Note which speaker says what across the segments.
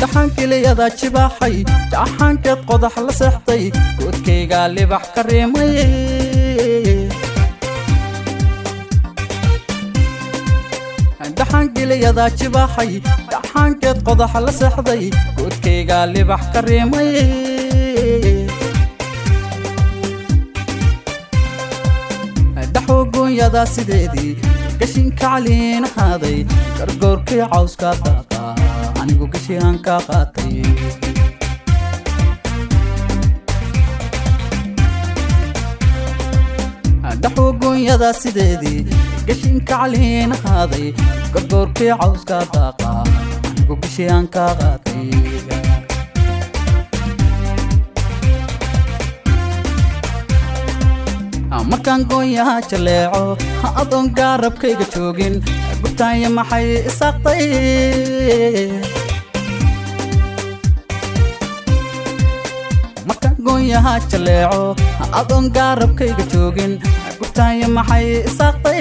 Speaker 1: Dhaxankiliyada jibaaxay, dhaxankeed qodax la seexday, goodkayga libax ka riimay. Dhaxankiliyada jibaaxay, dhaxankeed qodax la seexday, goodkayga libax ka riimay. Dhaxogoonyada sideedii gashinka caliin ahaaday, gargoorkii cawska daaqa anigu gashiaan ka qaatay. Dhaxogoonyada sideedii gashinka caliin ahaaday, gargoorkii cawska daaqa anigu gashiaan ka qaatay. Markaan goonyaha jaleeco adoon gaarabkayga joogin, gubtaanya maxay isaaqtay? Markaan goonyaha jaleeco adoon gaarabkayga joogin, gubtaanya maxay isaaqtay?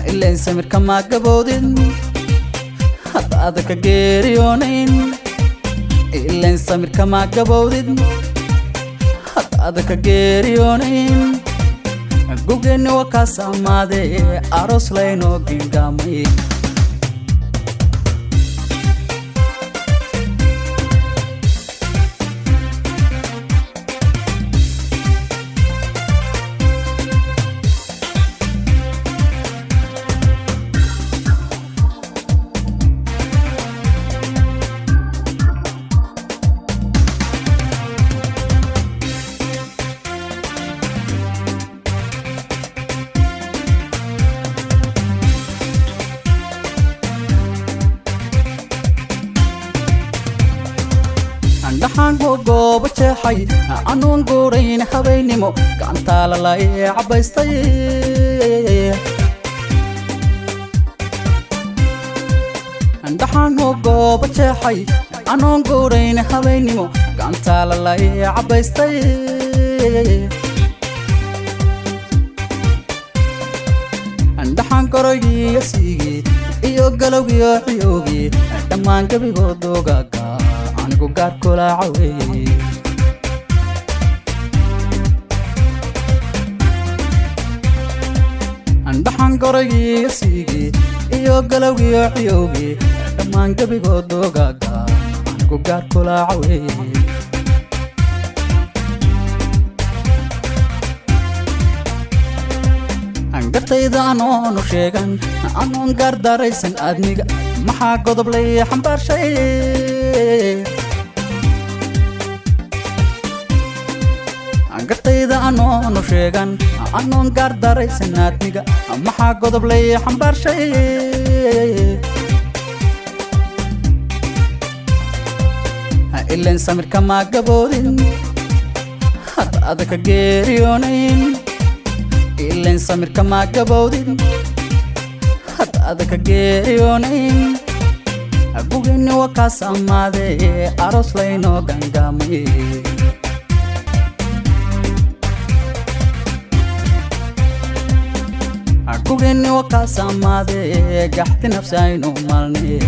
Speaker 1: Ilayn samirka maa gaboodin hadda aada ka geeriyoonayn. Ilayn samirka maa gabowdid hadda aada ka geeriyoonayn. Gugeenni waa kaas amaadee, aroos laynoo gingaamay. Dhaxaan goobo jeexay anoon guurayn habeennimo, gacantaa lalay cabaystay. Dhaxaan goobo jeexay anoon guurayn habeennimo, gacantaa lalay cabaystay. Dhaxaan korogiyo siigii iyo galowgiyo ciyowgii, dhammaan gebigood dogaaga anigu gaar kula caweeyey. Dhaxaan korogiyo siigii iyo galowgiyo ciyowgii, dhammaan gebigood dogaaga anigu gaar kula caweeyey. Gartayda anoonu sheegan, anoon gaardaraysan aadmiga, maxaa godob lay xambaarshay? Gartayda anoonu sheegan, anoon gaardaraysan aadmiga, maxaa godob lay xambaarshay? Ilayn samirka maa gaboodin hadda aada ka geeriyoonayn. Ilayn samirka maa gabowdin hadda aada ka geeriyoonayn. Gugeenni waa kaas amaadee, aroos laynoo gangaamay. Gugeenni waa kaas amaadee, gaxti nafsi aynu maalnay.